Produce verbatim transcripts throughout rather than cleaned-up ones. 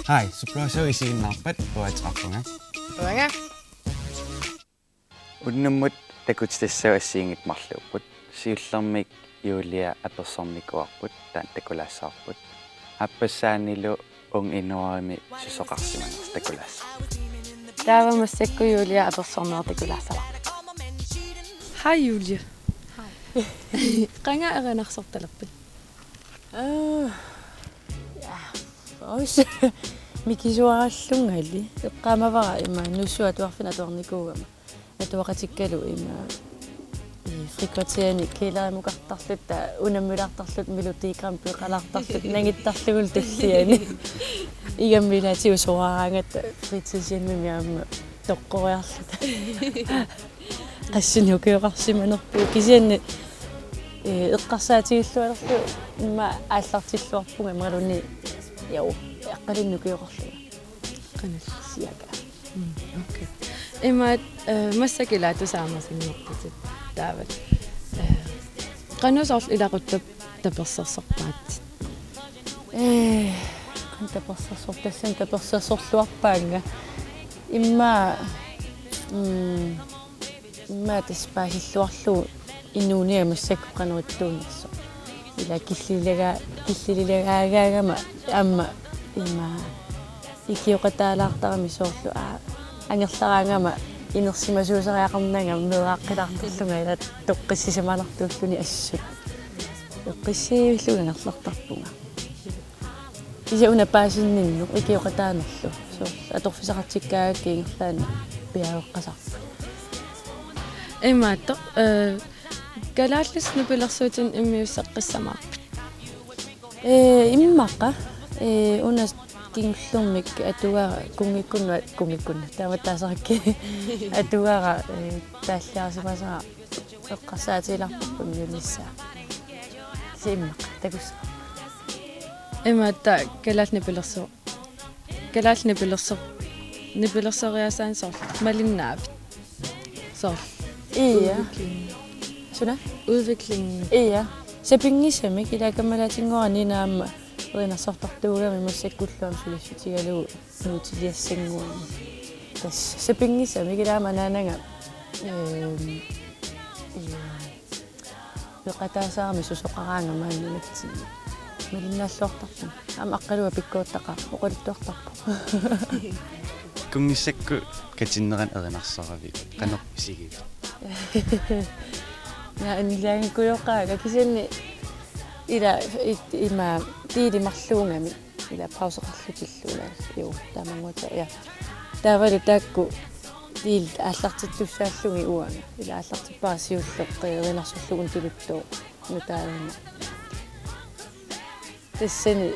Hi, Surprise isiginnaarpat uatsaqarpunga. Uanga. Unnummut takutitassagut assigiinngitsut marluupput. Siullermik Julia apersornikuuarput, taanna takulaassavarput. Aappassaanilu Ung Inuarimi susoqarsimanersoq takulaassavarput. Taava massakkut Julia apersorneq takulaassavarput. Hej Julia. Hej. Qanga erinarsortalerpat? Aa, ja, os. Mikisuarallungali. Eqqaamavara ima nuussuat atuarfinnut atuarnikuugama. Atuaqatikkalu ima, i, frikvarterimi kæleremukartarluta, unammilaartarluta, Melodi Grand Prix-qalaartarluta, nangittarlugulu tulliani. Igammik ilaatigut soraaraangatta fritidshjemmimi aamma toqqoriarluta. Qassinik ukioqarsimanerpugut kisianni, eh, eqqarsaatigilluarlugu immaqa aallartilluarpunga imaluunniit, jo, aqqalunnut ukioqarlunga. Qanilliga. Cirka. Mm, okay. Imaat, eh, massakkut ilaat tusaamarsinngorputit taava. Eh, qanoq soorlu ilaquttap tapersersorpaatit? Eh, qanoq tapersersorpaatit, tapersersorluarpaannga. Immaqa, mm, immaqa tassa paasilluarlugu inuuniaga massakkut qanoq ittuunersoq. Ila killiliga-, killiligaagaangama aamma ima ikioqataalaartarami soorlu, aa, angerlaraangama inersimasuusariaqarnanga meeraaqqilaartarlunga ila toqqissisimanartuulluni assut. Eqqissivillunga angerlartarpunga. Kisianni una paasinninneq ikioqataanerlu. Soorlu atorfissaqartikkaangakkit ingerlaannaq piareeqqasarpoq. Imaattoq, eh, kalaallisut nipilersuutinik immiusseqqissamaarpit? Eh, immaqa, eh, una kingullermik atuagara kunngikkunnut, kunngikkunnut, taama taasarakkit atuagara, eh, taalliarsimasara eqqarsaatigilaarparput immiunnissaa. Kisianni immaqa takussavarput. Imaattoq kalaallit nipilersu-, kalaallit nipilersu-, nipilersoriaasaannik soorlu malinnaavit? Soorlu. Ia. Udvikling. Suna? Udvikling. Ia. Sapinngisamik ila kammalaatinngorani aamma erinarsortartuugami massakkullu aamma sulissutigalugu nuutiliassannguamik. Tassa sapinngisamik ila aamma anaanaga, ehm, ehm, peqataasarami susoqaraangama nunatsinni. Malinnaalluartarpunga. Aamma Aqqaluaq pikkoortaqaaq, oqaluttuartarpoq. Kunngissakkut katinnerani erinarsoravit, qanoq isigivit? Naa annilaanngikkujoqaanga kisianni ila it-, ima tiili marluugami ila pauseqarlutillu ila. Juu, taamannguuta, ja. Taavalu taakku tiilit aallartittussaallugit uanga. Ila aallartippara siulleq erinarsorlugu una tuluttooq nutaarama. Tassani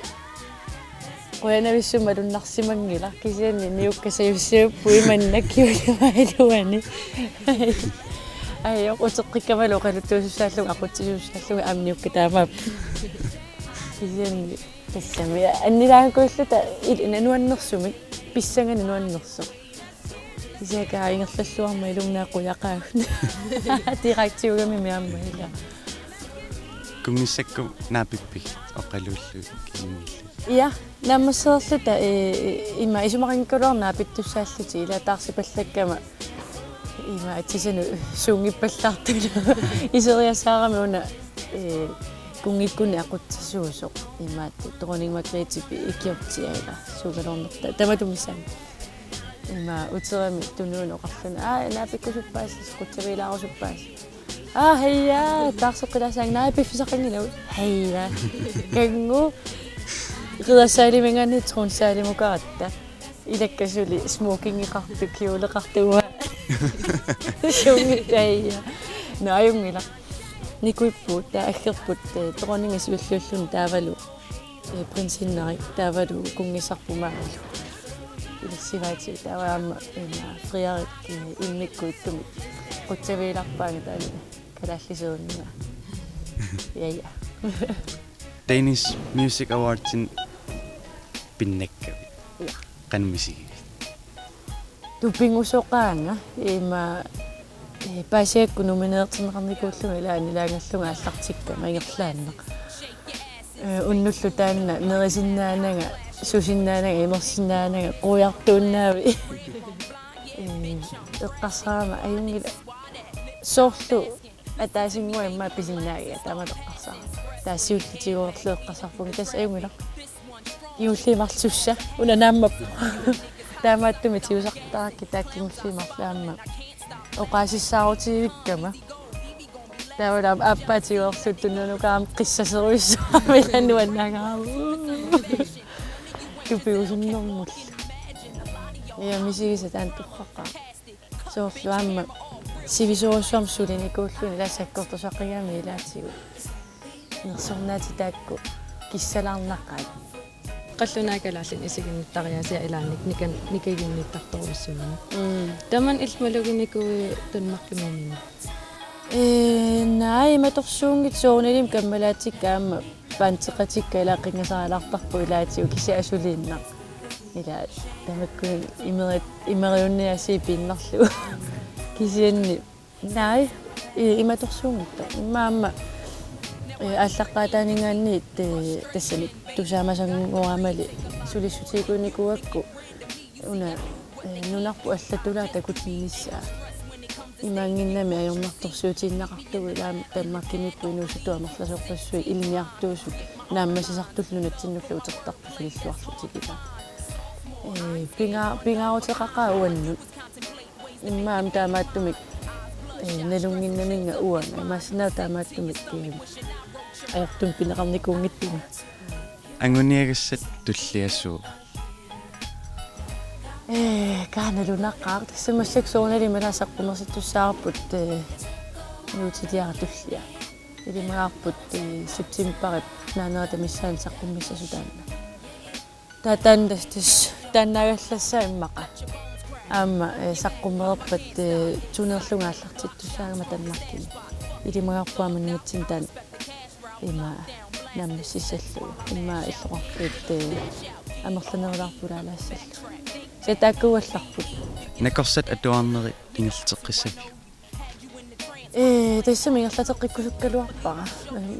qujanavissumik malunnarsimanngilaq kisianni niukka sajussiupput imannak Juliamik iluani. Ajoq uteqqikkamalu oqaluttuusussaallunga aqutsisuussaallunga aamma niukka taamaapput. Kisianni tassami annilaangakujulluta il-, ina nuannersumik pissanganik nuannersoq. Kisianni ingerlalluarmat ilumut qujaqaagut. Direktiugami aamma ila. Kunngissakkut naapippigit oqaluullugit kinngillugu? Ia, naammassereerluta, eh, ima isumaqanngikkaluarlugit naapittussaallutik ila taarsipallakkama ima atisanu suunngippallaartulu. Iseriasaarami una, eh, kunngikkunik aqutsisuusoq imaattoq Dronning Margrethep ikiortia ila suugaluarnerta tamatuma missaani. Ima uterami tunuanut oqarluni: Aa, naapikkusuppaassasi, qutsavigilaarusuppaasi. Aa, heja, taarseqqilaassaagut, naa piffissaqanngilagut. Heja. Kanngu. Riddersalen-iminngaanniit tronsalen-imukaratta. Ilakka suli smokingeqartoq, kjoleqartoq. Sungiit, heja. Naa, ajunngilaq. Nikuipput, taava aggerput, eh, dronningi siulliulluni taavalu, eh, prinsiinnarik taavalu kunngissarput maanilu. Ilissivaatigut taava aamma, eh, friarik, eh, immikkut ittumik qutsavigilaarpaannga taanna kalaalliserinnginnama. Ja, ja. Danish Music Awardsinik pinnakkavit. Ja. Qanoq misigivit? Tupigusoqaanga ima, eh, Paasigakku nomineertinneqarnikuullunga ilaanni ilaagallunga aallartikkama ingerlaannaq. Ee, unnullu taanna nerisinnaananga, susinnaananga, imersinnaananga, quiartuunnaavik. Ee, eqqarsarama ajunngilaq. Soorlu ataasinnguaq immaqa pisinnaagiga taama eqqarsarama. Taava siulliit tigoriarlugit eqqarsarpunga tassa ajunngilaq. Kingulliit marluk sussa, una naammappoq. Taamaattumik tigusartarakkit taakku kingulliit marluk aamma. Oqaasissaarutigivikkama. Taavalu aamma aappaa tigoriarlugu tunnunukaaq aamma qissaserujussuarmik ilaanni nuannaangaarama. Tupiusunnermullu. Ja misigisaq taanna torraqaaq. Soorlu aamma sivisoorujussuarmik sulinikuulluni ilaa sakkortusaqigamik ilaatigut. Nersornaatit taakku kissalaarnaqaat. Qallunaat kalaallit isiginnittariaasiat ilaanni nikan-, nikaginnittartorujussuugamik. Mm. Tamanna illit maluginikuuit Danmarkimiinnaq? Ee, naa, imatorsuunngitsoq soorunalimi kammalatikka aamma bandeqatikka ilaa qinngasarilaartarput ilaatigut kisianni asuliinnaq. Ilaa tamakku imeri-, imeriunniaasiit piinnarlugu. Kisianni. Naa, i-, imatorsuunngitsoq. Immaqa aamma, ee, aallaqqaataaninngaanniit, ee, tassani tusaamasanngorama illit sulissutigigunnikuugakku una, ee, nunarput allatulaa takutinnissaa. Imaanngimmat ajornartorsiutiinnaqarlugu ilaa aamma Danmarkimiipput inuusuttut amerlasoorpassuit ilinniartuusut naammassisartullu nunatsinnullu utertartut sunilluarlutigilaa. Ee, pinga-, pingaaruteqaqaaq uannut. Immaqa aamma taamaattumik, ee, nalunnginnaminnga uanga. Imaassinnaavoq taamaattumik, ee, ajortumik pineqarnikuunngitsunga. Anguniagassat tulliasuuvoq. Ee, kaa nalunaqaaq. Tassa massakkut soorunalimi ilaa saqqummersittussaavoq, ee, nuutiliara tullia. Ilimagaarput, ee, septembarip naanerata missaani saqqummissasut taanna. Taava taanna tassa, tassa taannaagallassaaq immaqa. Aamma, ee, saqqummerpat, ee, tuneerlunga aallartittussaagama Danmarkimi. Ilimagaarput aamma nunatsinni taanna ima naammassissallugu. Ima illoqarfiit, ee, amerlanerulaarput ilaalaassallugu. Kisianni taakkuugallarput. Nakorsat atuarneri ingerlateqqissaviuk? Ee, tassami ingerlateqqikkusukkaluarpara.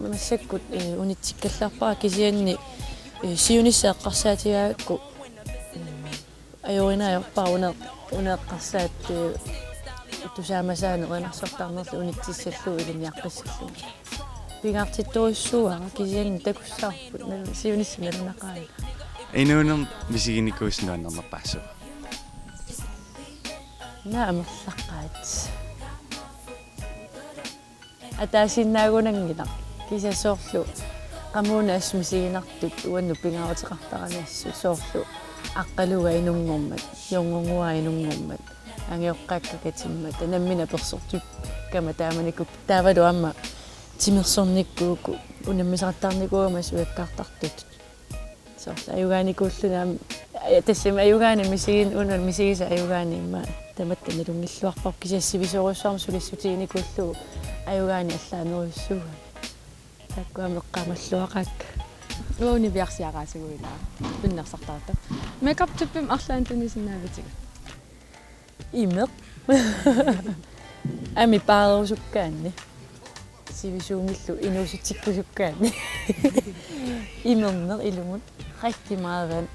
Massakkut, ee, unitsikkallarpara kisianni, ee, siunissaq eqqarsaatigaakku, ee, ajorinaajorpara una, una eqqarsaat, ee, tusaamasaaneq erinarsortarnerlu unitsissallugu ilinniaqqissallugu. Pingaartittorujussuuara kisianni takussavarput, nal-, siunissaq nalunaqaaq. Inuunermi misiginikuusoq nuannernerpaassuuvoq. Naa amerlaqaat. Ataasiinnaagunanngilaq. Kisianni soorlu qamuuna assut misiginartut uannut pingaaruteqartarami assut soorlu Aqqaluga inunngormat, Jorngunguaq inunngormat, Angajoqqaakka katimmat, nammineq apersortikkama taamanikkut taavalu aamma timersornikkuuku unammisaqattaarnikuugama assut ujakkaartartut. Soorlu ajugaanikuulluni aamma, ja, tassami ajugaani misigin-, una misigisaq ajugaani immaqa tamatta nalunngilluarparput kisianni sivisoorujussuarmik sulissutiginikuullugu ajugaani allaanerujussuugami. Taakku aamma eqqaamalluaqaakka. Uanga niviarsiaraasugut ilaa pinnersartaratta. Makeup-tippimik arlaannik tunisinnaavisigut? Imeq. Amipaareerusukkaanni. Sivisuumillu inuusutsikkusukkaanni. Imerneq ilumut. Rigtig meget vand.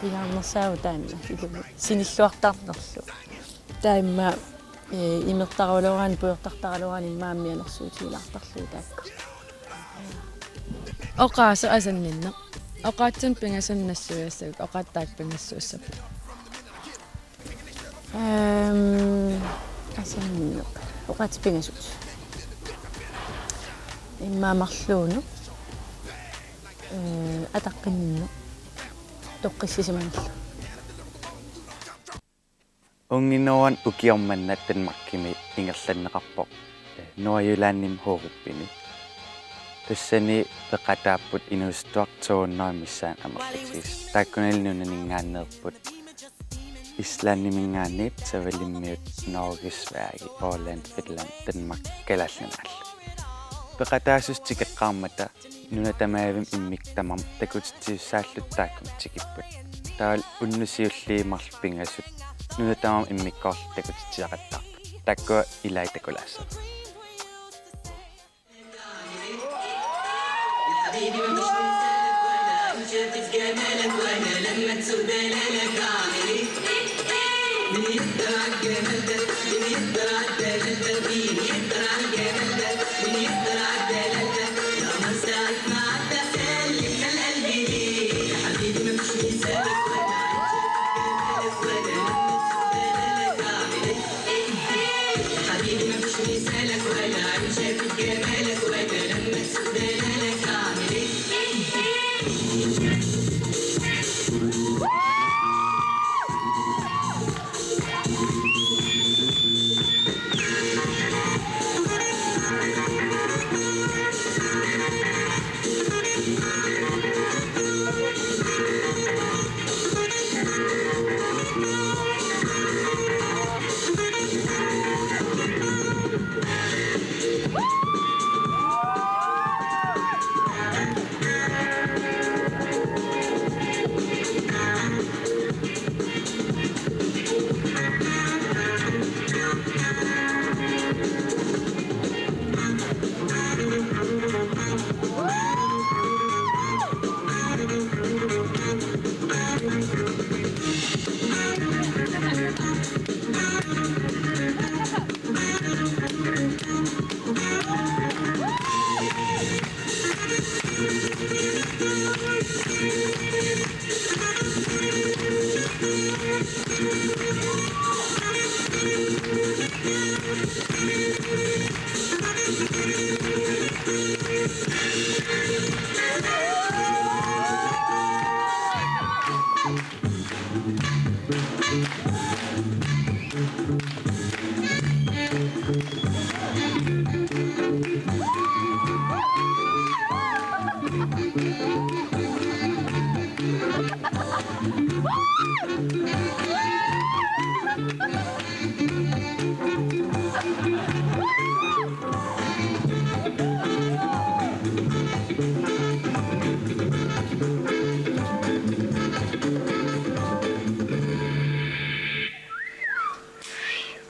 Pingaarnersaavoq taanna ilumut. Sinilluartarnerlu. Taava immaqa, ee, imertaraluaraanni, pujortartaraluaraanni immaqa ammianersuutigilaartarlugu taakku. Oqaaseq asanninneq. Oqaatsinut pingasunik nassuiassagukku, oqaatsip taakku pingassuussapput. Ehm, asanninneq. Oqaatsip pingasut. Immaqa marluunneq. Ee, ataqqinninneq. Toqqissisimanerlu. Unnginneruan ukioq manna Danmarkimi ingerlanneqarpoq, eh, Nordjyllandimi Hurupimi. Tassani peqataapput inuusuttuartut to hundrede missaanni amerlatigisut. Taakkunanilu nunaninngaanneerput Islandiminngaanniit, Savalimmiut, Norge, Sverige, Holland, Finland, Danmark, Kalaallit Nunaat. Peqataassuseq tikeqqaarmata nunat tamaavimmik immikkut tamarmik takutitsisussaallutik taakku tikipput. Taavalu unnuk siulliit marluk pingasut nunat tamarmik immikkoorlutik takutitsisaqattaarput. Takuuk ilai takulaassaaq.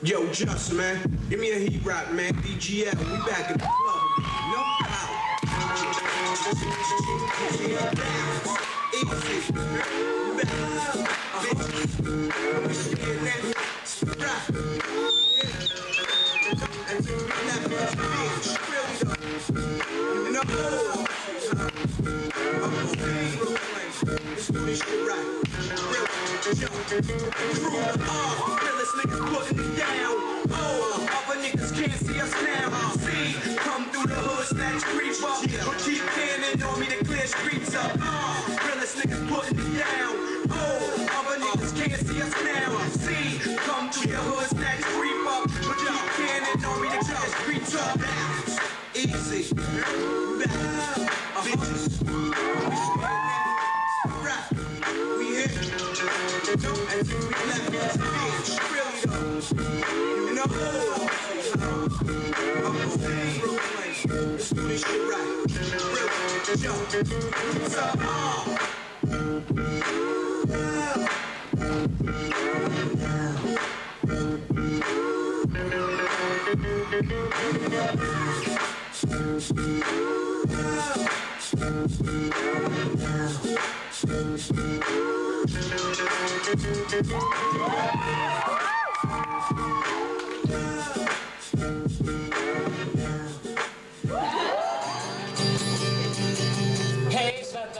Yo, Just, man, give me a heat rock, man. D G L, we back in the club. No doubt. Easy. Bitch. We spin that. Right. And we left that bitch. Really though. You know? Let's do this shit right. Real, yo, true, uh, realest niggas putting it down. Oh, other niggas can't see us now. See, come through the hood, snatch creep up. Put cheap cannon on me to clear streets up. Uh, realest niggas putting it down. Oh, other niggas can't see us now. See, come through the hood, snatch creep up. Put cheap cannon on me to clear streets up. Easy. Back. Bitches. We spin that. Right. We hit. And we left this bitch. Really though. You know? Let's do this shit right. Really. Yo. So, uh,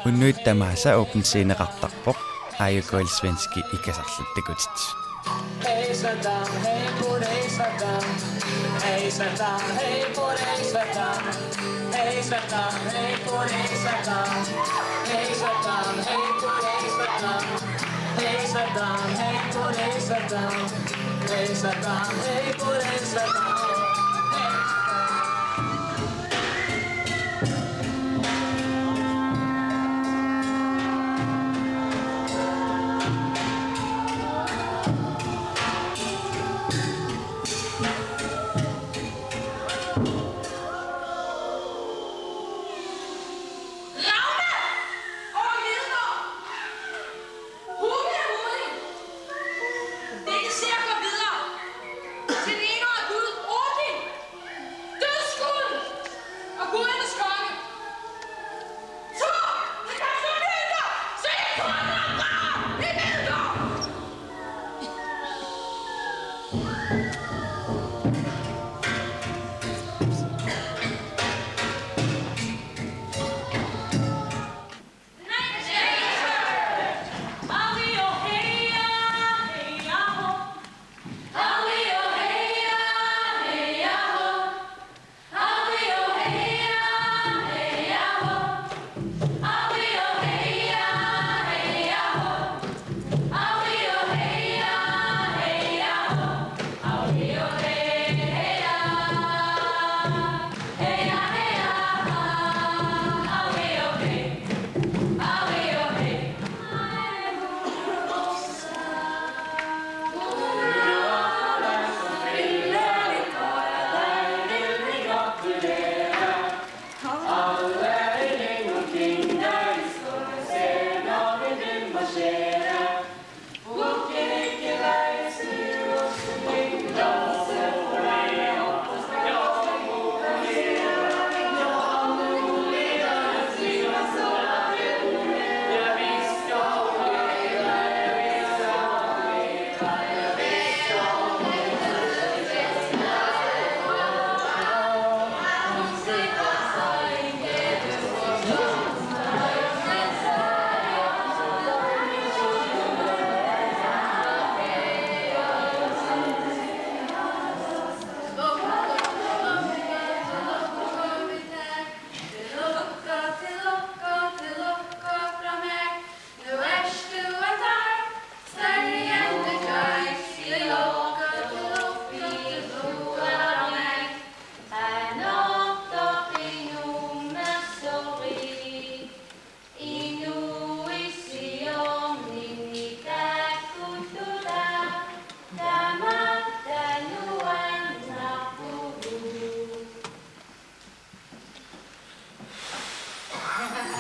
Unnuit tamaasa open sceneqartarpoq A J K L Svenskit ikasarlutik takutitsisut.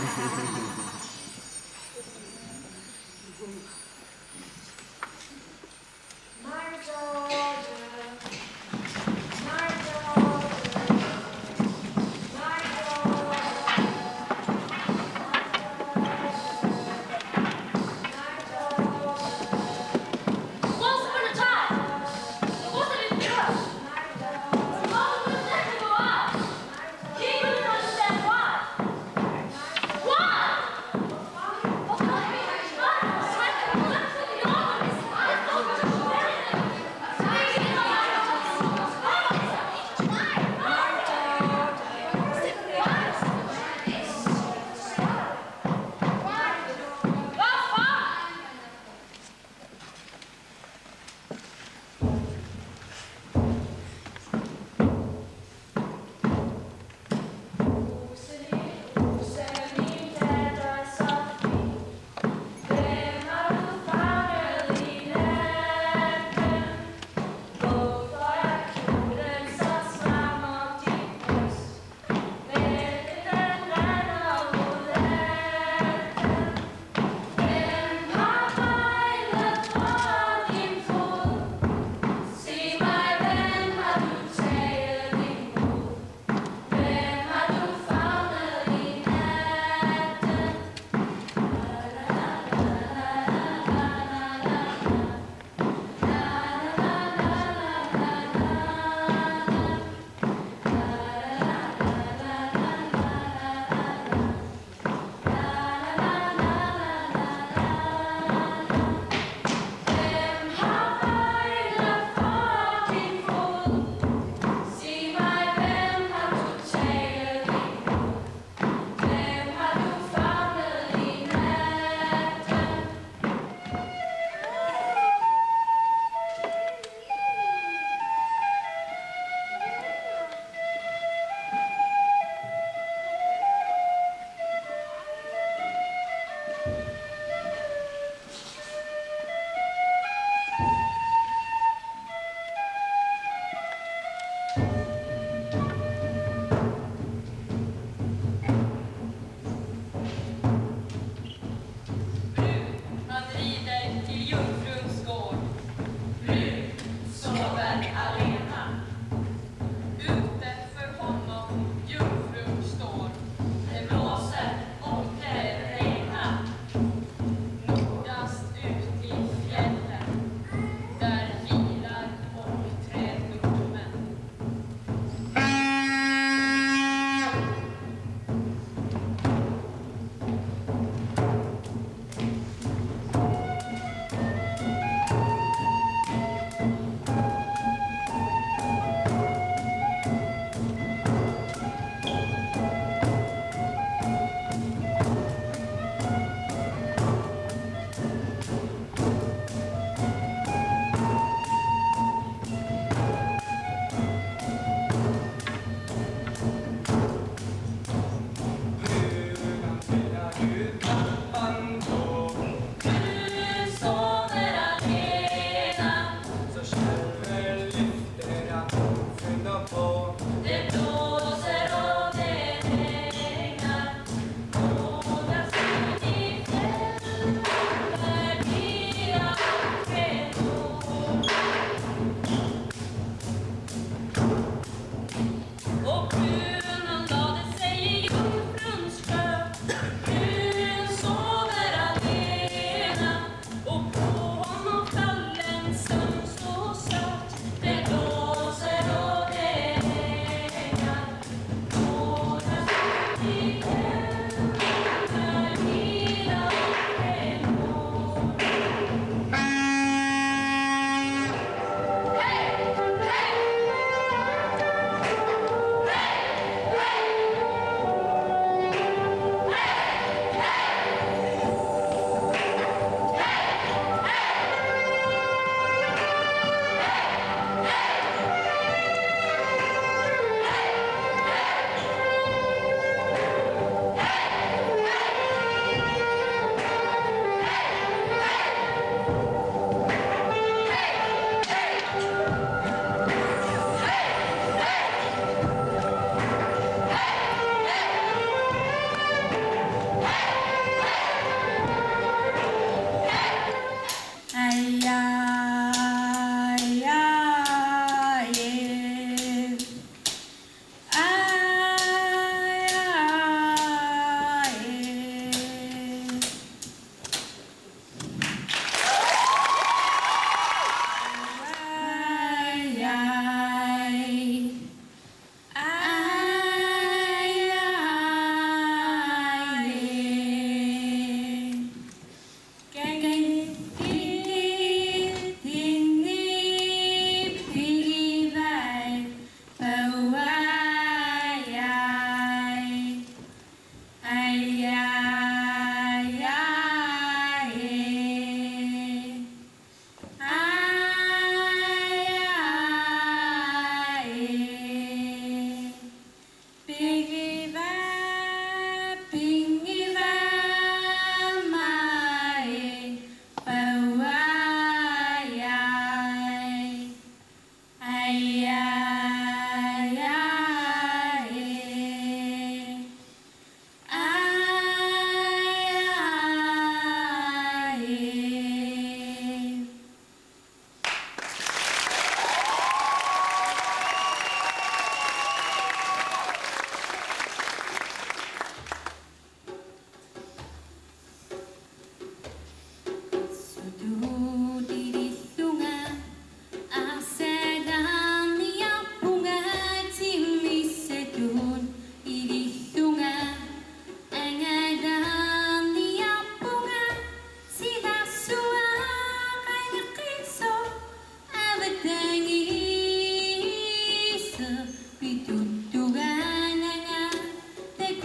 My daughter, my daughter, my daughter, my daughter, my daughter. Once upon a time, there was a little girl. Her mother wouldn't let her go out. He couldn't understand why. Why?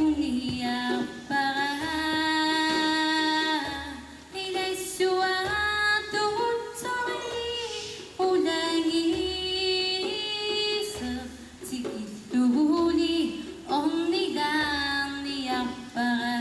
Niarpara, ilassuartuutsori ulangiiseq tikilluguli ornilaarniarpara.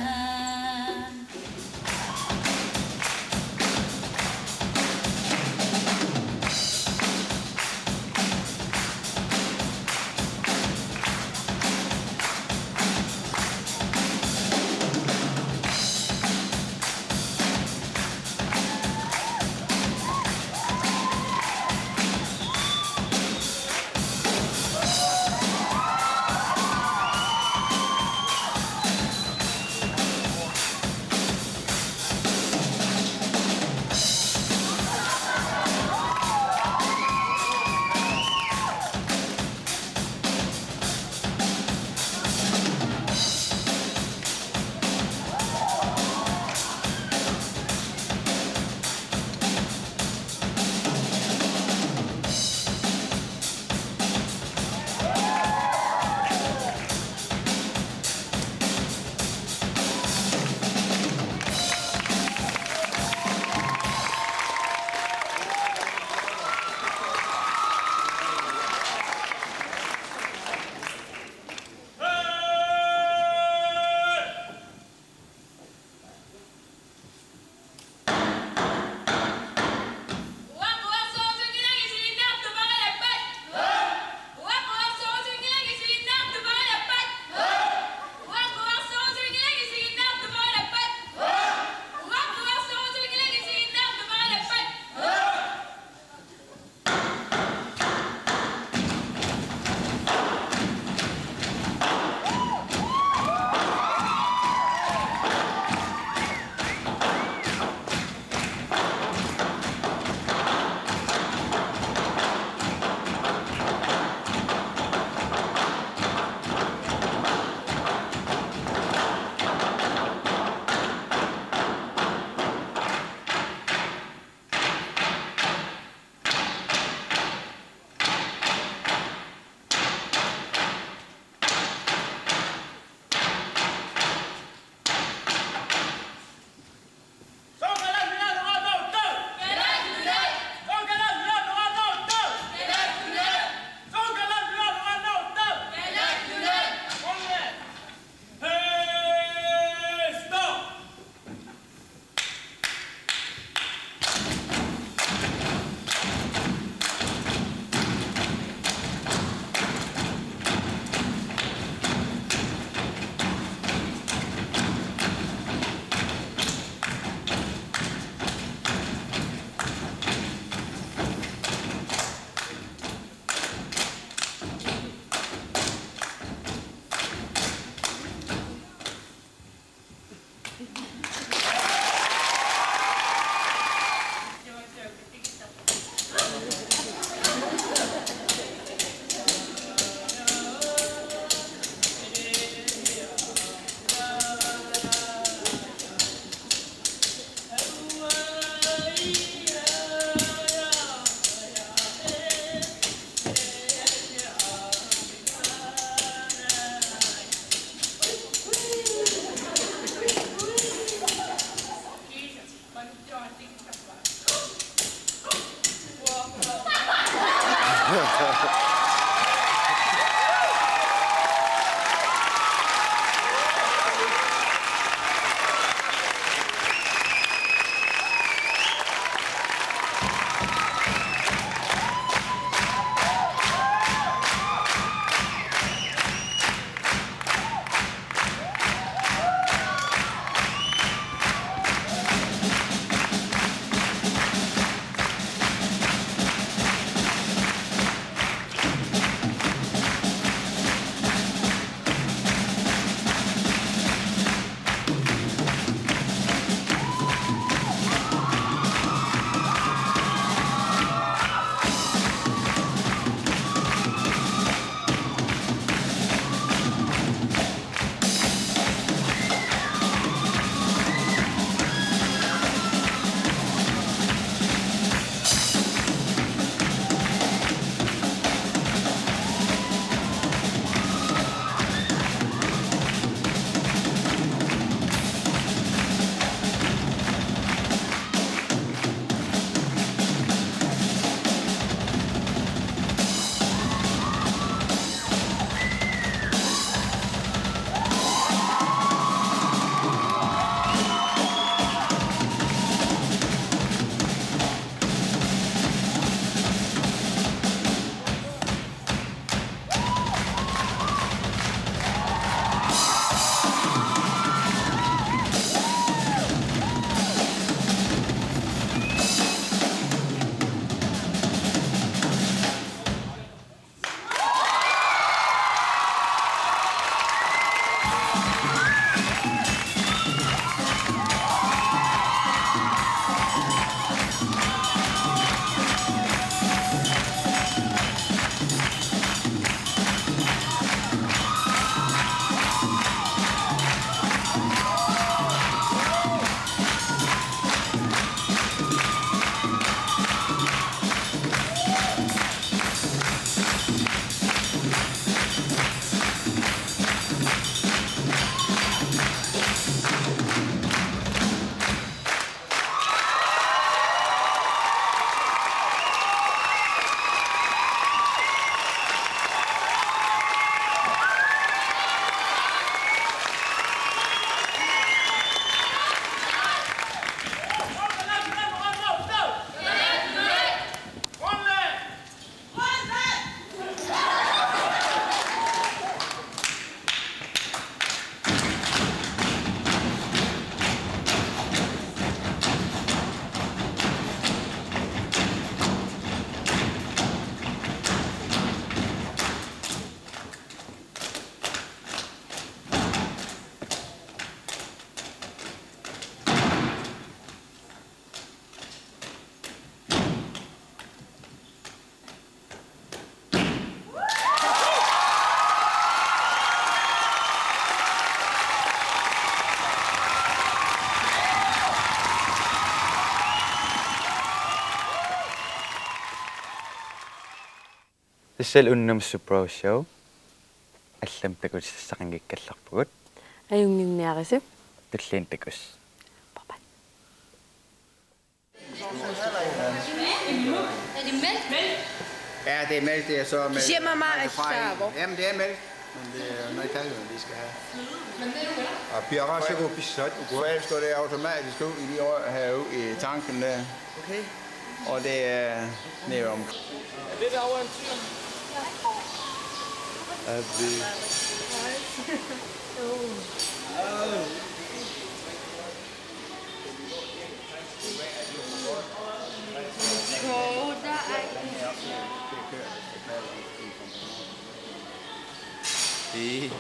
Tassalu unnuk Super Show. Allamik takutissassaqanngikkallarpugut. Ajunnginniarisi. Tulliinnaq takuss. Bye bye. Er det mælk? Ja, det er mælk, det er så mælk. Du siger mig meget, at Fra der er en- hvor- Jamen, det er mælk. Men det er noget kalk, vi skal have. Apiaraasagut pissaat ukua. For ellers går det automatisk ud i de år herude i tanken der. Okay. Og det er nede om. Avi. Ii.